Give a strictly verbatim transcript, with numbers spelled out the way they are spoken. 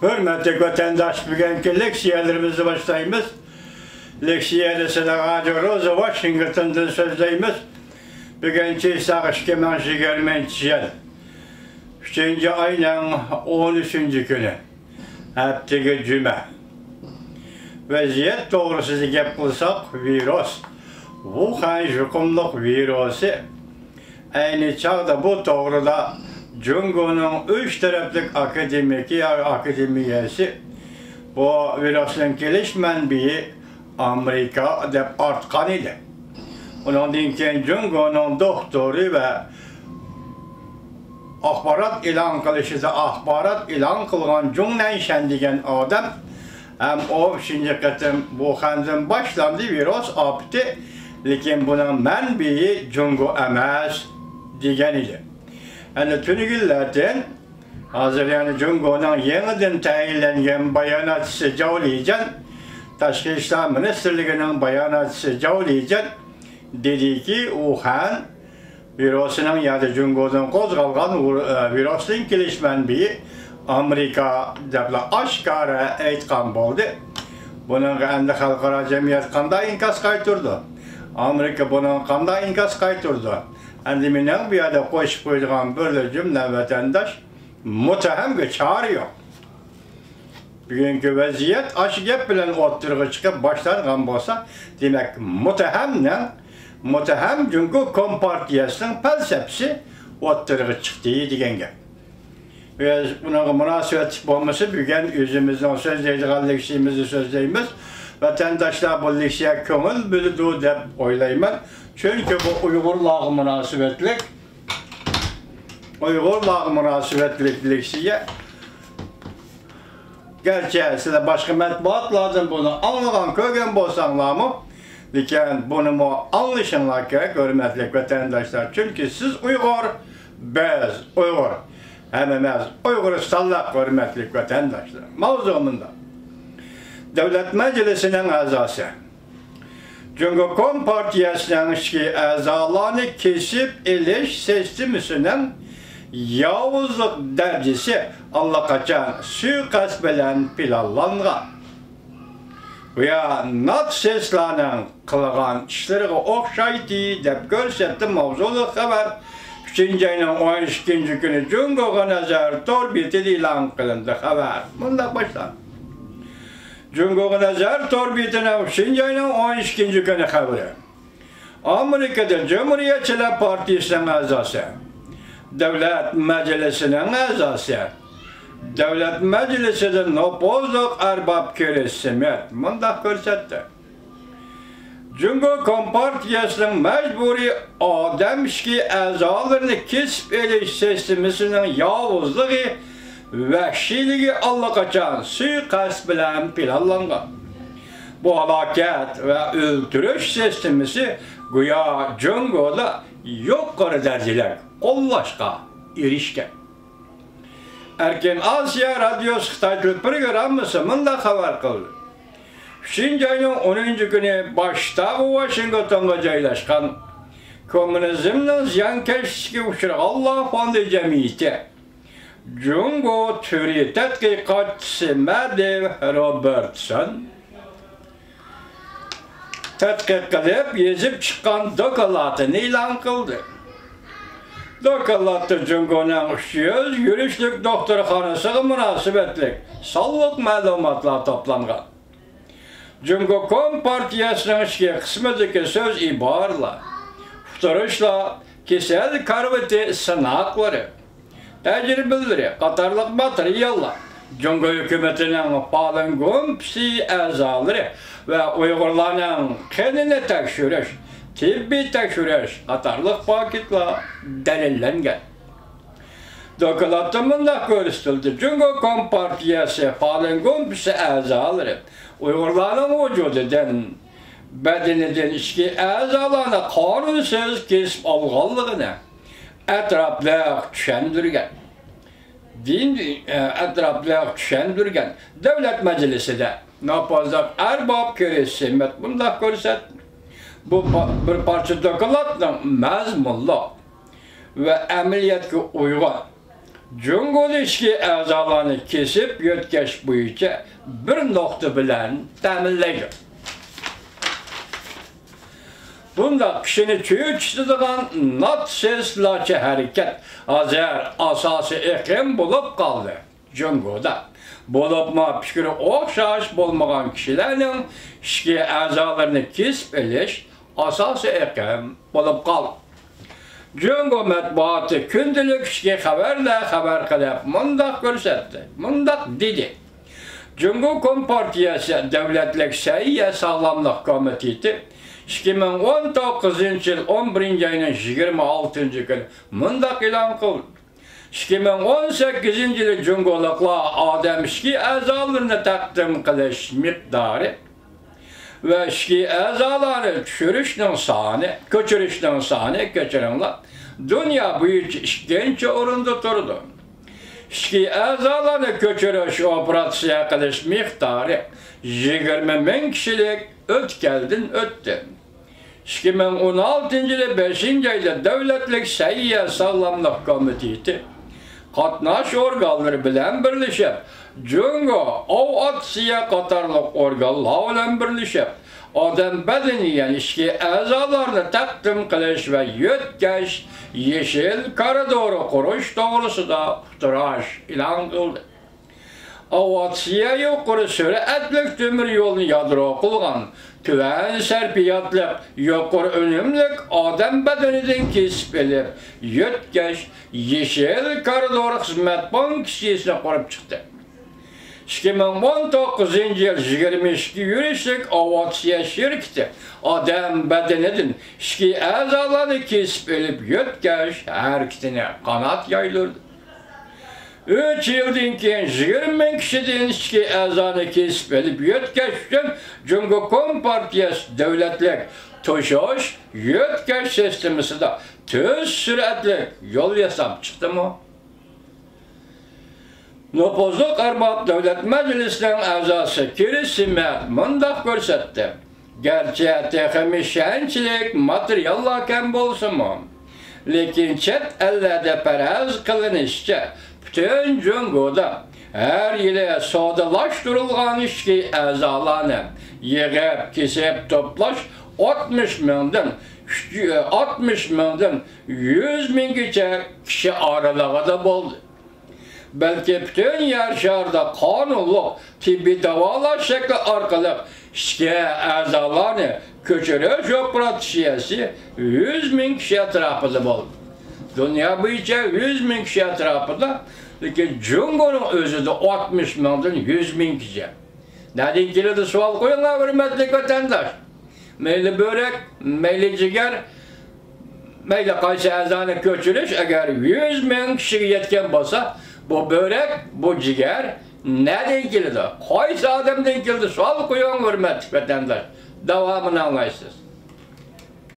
ھۆرمەتلىك ۋەتەنداش، بۈگۈنكى لېكسىيەلىرىمىزنى باشلايمىز. لېكسىيەنى سىلەرگە ھازىر روزا ۋاشىنگتوندىن سۆزلەيمىز. بۈگۈن چېيساق ئىككى مىڭ يىگىرمىنچى يىل، ئۈچىنچى ئاينىڭ ئون ئۈچىنچى كۈنى، ھەپتىگە جۈمە. ۋەزىيەت توغرىسىدا گەپ قىلساق، ۋىرۇس، ۋۇخەن يۇقۇملۇق ۋىرۇسى. ئەينى چاغدا بۇ توغرىدا جۇڭگونىڭ ئۈچ تەرەپلىك ئاكادېمىكى، ئاكادېمىيەسى بۇ ۋىرۇسنىڭ كېلىش مەنبىيى ئامېرىكا دەپ ئارتقان ئىدى. ئۇنىڭدىن كېيىن جۇڭگونىڭ دوختۇرى ۋە ئاخبارات ئېلان قىلىشىدا ئاخبارات ئېلان قىلغان جۇڭ نەنشەن دېگەن ئادەم ھەم ئۇ ئۈچىنچى قېتىم ۋۇخەندىن باشلاندى ۋىرۇس ئاپىتى، لېكىن بۇنىڭ مەنبىيى جۇڭگو ئەمەس دېگەن ئىدى. ئەنە تۈنۈگۈنلەردىن ھازىر يەنە جۇڭگونىڭ يېڭىدىن تەيىنلەنگەن باياناتچىسى جاۋ لىجەن، تاشقى ئىشلار مىنىستىرلىكىنىڭ باياناتچىسى جاۋ لىجەن دېدىكى، ۋۇخەن ۋىرۇسىنىڭ يەنى جۇڭگودىن قوزغالغان ۋىر-، ۋىرۇسنىڭ كېلىش مەنبىيى ئامېرىكا دەپلا ئاشكارا ئېيتقان بولدى. بۇنىڭغا ئەمدى خەلقئارا جەمئىيەت قانداق ئىنكاس قايتۇرىدۇ؟ ئامېرىكا بۇنىڭغا قانداق ئىنكاس قايتۇرىدۇ؟ ئەمدى مېنىڭ بۇ يەردە قوشۇپ قويىدىغان بىرلا جۈملە، ۋەتەنداش، مۇتتەھەمگە چارە يوق. بۈگۈنكى ۋەزىيەت ئاشۇ گەپ بىلەن ئوتتۇرىغا چىقىپ باشلانغان بولسا، دېمەك، مۇتتەھەمنىڭ، مۇتتەھەم جۇڭگو كومپارتىيەسىنىڭ پەلسەپىسى ئوتتۇرىغا چىقتى دېگەن گەپ. بىز بۇنىڭغا مۇناسىۋەتلىك بولمىسا، بۈگۈن ئۆزىمىزنىڭ سۆزلەيدىغان لېكسىيىمىزنى سۆزلەيمىز. ۋەتەنداشلار بۇ لېكسىيەگە كۆڭۈل بۆلىدۇ دەپ ئويلايمەن. چۈنكى بۇ ئۇيغۇرلارغا مۇناسىۋەتلىك، ئۇيغۇرلارغا مۇناسىۋەتلىك لېكسىيە. گەرچە سىلەر باشقا مەتبۇئاتلاردىن بۇنى ئاڭلىغان، كۆرگەن بولساڭلارمۇ، لېكىن بۇنىمۇ ئاڭلىشىڭلار كېرەك، ھۆرمەتلىك ۋەتەنداشلار. چۈنكى سىز ئۇيغۇر، بىز ئۇيغۇر. ھەممىمىز ئۇيغۇرىستانلىق، ھۆرمەتلىك ۋەتەنداشلار. ماۋزۇ مۇنداق. دۆلەت مەجلىسىنىڭ ئەزاسى، جۇڭگو كومپارتىيەسىنىڭ ئىچكى ئەزالارنى كېسىپ ئېلىش سىستېمىسىنىڭ ياۋۇزلۇق دەرىجىسى ئاللىقاچان سۇيىقەست بىلەن پىلانلانغان. گويا ناتسىستلارنىڭ قىلغان ئىشلىرىغا ئوخشايتتى، دەپ كۆرسەتتى ماۋزۇلۇق خەۋەر. ئۈچىنچى ئاينىڭ ئون ئىككىنچى كۈنى جۇڭگوغا نەزەر تور بېتىدە ئېلان قىلىندى خەۋەر. مۇنداق باشلاندى. جۇڭگوغا نەزەر تور بېتىنىڭ ئۈچىنچى ئاينىڭ ئون ئىككىنچى كۈنى خەۋىرى. ئامېرىكىدا جۇمھۇرىيەتچىلەر پارتىيىسىنىڭ ئەزاسى، دۆلەت مەجلىسىنىڭ ئەزاسى، دۆلەت مەجلىسىدە نوپۇزلۇق ئەرباب كرىس سمىت مۇنداق كۆرسەتتى. جۇڭگو كومپارتىيەسىنىڭ مەجبۇرىي ئادەم ئىچكى ئەزالىرىنى كېسىپ ئېلىش سىستېمىسىنىڭ ياۋۇزلۇقى، ۋەھشىيلىكى ئاللىقاچان سۇيىقەست بىلەن پىلانلانغان. بۇ ھالاكەت ۋە ئۆلتۈرۈش سىستېمىسى گويا جۇڭگودا يۇقىرى دەرىجىلىك قوللاشقا ئېرىشكەن. ئەركىن ئاسىيا رادىيوسى خىتاي تىل پروگراممىسى مۇنداق خەۋەر قىلدى. ئۈچىنچى ئاينىڭ ئونىنچى كۈنى باشتاغى ۋاشىنگتونغا جايلاشقان كوممۇنىزمنىڭ زىيانكەشلىكىگە ئۇچرىغانلار فوندى جەمئىيىتى جۇڭگو تۈرى تەتقىقاتچىسى مەدېۋ روبېرتسون تەتقىق قىلىپ يېزىپ چىققان دوكلاتىنى ئېلان قىلدى. دوكلاتتا جۇڭگونىڭ ئۈچ يۈز يۈرۈشلۈك دوختۇرخانىسىغا مۇناسىۋەتلىك سانلىق مەلۇماتلار توپلانغان. جۇڭگو كومپارتىيەسىنىڭ ئىچكى قىسمىدىكى سۆز ئىبارىلەر، ئۇقتۇرۇشلار، كېسەل كارىۋىتى سىناقلىرى، تەجرىبىلىرى قاتارلىق ماتېرىياللار جۇڭگو ھۆكۈمىتىنىڭ فالۇن گۇمپىسى ئەزالىرى ۋە ئۇيغۇرلارنىڭ قېنىنى تەكشۈرۈش، تېببىي تەكشۈرۈش قاتارلىق پاكىتلار دەلىللەنگەن. دوكلاتتا مۇنداق كۆرسىتىلدى: جۇڭگو كومپارتىيەسى فالۇن گۇمپىسى ئەزالىرى ئۇيغۇرلارنىڭ ۋۇجۇدىدىن، بەدىنىدىن ئىچكى ئەزالارنى قانۇنسىز كېسىپ ئالغانلىقىنى ئەتراپلىق چۈشەندۈرگەن. دىن، ئەتراپلىق چۈشەندۈرگەن. دۆلەت مەجلىسىدە نوپۇزلۇق ئەرباب كرىس سمىت مۇنداق كۆرسەتتى: بۇ پا-، بىر پارچە دوكلاتنىڭ مەزمۇنلۇق ۋە ئەمەلىيەتكە ئۇيغۇن، جۇڭگودا ئىچكى ئەزالارنى كېسىپ يۆتكەش بويىچە بىر نۇقتا بىلەن تەمىنلەيدۇ. بۇنداق كىشىنى چۆچۈتىدىغان ناتسىستلارچە ھەرىكەت ھازىر ئاساسىي ئېقىم بولۇپ قالدى. جۇڭگودا، بولۇپمۇ پىكرى ئوخشاش بولمىغان كىشىلەرنىڭ ئىچكى ئەزالىرىنى كېسىپ ئېلىش ئاساسىي ئېقىم بولۇپ قالدى. جۇڭگو مەتبۇئاتى كۈندىلىك ئىچكى خەۋەرلەر خەۋەر قىلىپ مۇنداق كۆرسەتتى، مۇنداق دېدى: جۇڭگو كومپارتىيەسى دۆلەتلىك سەھىيە ساغلاملىق كومىتېتى ئىككى مىڭ ئون توققۇزىنچى يىل ئون بىرىنچى ئاينىڭ يىگىرمە ئالتىنچى كۈنى مۇنداق ئېلان قىلدى: ئىككى مىڭ ئون سەككىزىنچى يىلى جۇڭگولۇقلار ئادەم ئىچكى ئەزالىرىنى تەقدىم قىلىش مىقدارى ۋە ئىچكى ئەزالارنى چۈشۈرۈشنىڭ سانى، كۆچۈرۈشنىڭ سانى، كەچۈرۈڭلار، دۇنيا بويىچە ئىككىنچى ئورۇندا تۇرىدۇ. ئىچكى ئەزالارنى كۆچۈرۈش، ئوپېراتسىيە قىلىش مىقدارى يىگىرمە مىڭ كىشىلىك ئۆتكەلدىن ئۆتتى. ئىككى مىڭ ئون ئالتىنچى يىلى بەشىنچى ئايدا دۆلەتلىك سەھىيە ساغلاملىق كومىتېتى قاتناش ئورگانلىرى بىلەن بىرلىشىپ، جۇڭگو، ئاۋىئاتسىيە قاتارلىق ئورگانلار بىلەن بىرلىشىپ، ئادەم بەدىنى، يەنى ئىچكى ئەزالارنى تەقدىم قىلىش ۋە يۆتكەش يېشىل كارىدورى قۇرۇش توغرىسىدا ئۇقتۇرۇش ئېلان قىلدى. ئاۋىئاتسىيە يۇقىرى سۈرئەتلىك تۆمۈر يولنى يادرو قىلغان تۆۋەن سەرپىياتلىق، يۇقىرى ئۈنۈملۈك ئادەم بەدىنىدىن كېسىپ ئېلىپ يۆتكەش يېشىل كارىدور خىزمەت بانكىسىنى قۇرۇپ چىقتى. ئىككى مىڭ ئون توققۇزىنچى يىل يىگىرمە ئىككى يۈرۈشلۈك ئاۋىئاتسىيە شىركىتى ئادەم بەدىنىدىن ئىچكى ئەزالارنى كېسىپ ئېلىپ يۆتكەش ھەرىكىتىنى قانات يايدۇردى. ئۈچ يىلدىن كېيىن يىگىرمە مىڭ كىشىدىن ئىچكى ئەزانى كېسىپ ئېلىپ يۆتكەش ئۈچۈن جۇڭگو كومپارتىيەسى دۆلەتلىك توشۇش يۆتكەش سىستېمىسىدا تېز سۈرئەتلىك يول ياساپ چىقتىمۇ؟ نوپۇزلۇق ئەرباب دۆلەت مەجلىسىنىڭ ئەزاسى كىرىس سىمەت مۇنداق كۆرسەتتى. گەرچە تېخىمۇ ئىشەنچلىك ماتېرىياللار كەم بولسىمۇ، لېكىن چەت ئەللەردە پەرەز قىلىنىشىچە، پۈتۈن جۇڭگودا ھەر يىلى سودىلاشتۇرۇلغان ئىچكى ئەزالارنى يىغىپ، كېسىپ، توپلاش ئاتمىش مىڭدىن، ئاتمىش مىڭدىن يۈز مىڭگىچە كىشى ئارىلىقىدا بولدى. بەلكى پۈتۈن يەر شارىدا قانۇنلۇق تېببىي داۋالاش شەكلى ئارقىلىق ئىچكى ئەزالارنى كۆچۈرۈش ئوپېراتسىيەسى يۈز مىڭ كىشى ئەتراپىدا بولدى. دۇنيا بويىچە يۈز مىڭ كىشى ئەتراپىدا، لېكىن جۇڭگونىڭ ئۆزىدە ئاتمىش مىڭدىن يۈز مىڭ كىشى. نەدىن كېلىدۇ، سوئال قويۇڭلار، ھۆرمەتلىك ۋەتەنداش. مەيلى بۆرەك، مەيلى جىگەر، مەيلى قايسى ئەزانى كۆچۈرۈش، ئەگەر يۈز مىڭ كىشىگە يەتكەن بولسا، بۇ بۆرەك، بۇ جىگەر نەدىن كېلىدۇ؟ قايسى ئادەمدىن كېلىدۇ؟ سوئال قويۇڭ، ھۆرمەتلىك ۋەتەنداش. داۋامىنى ئاڭلايسىز.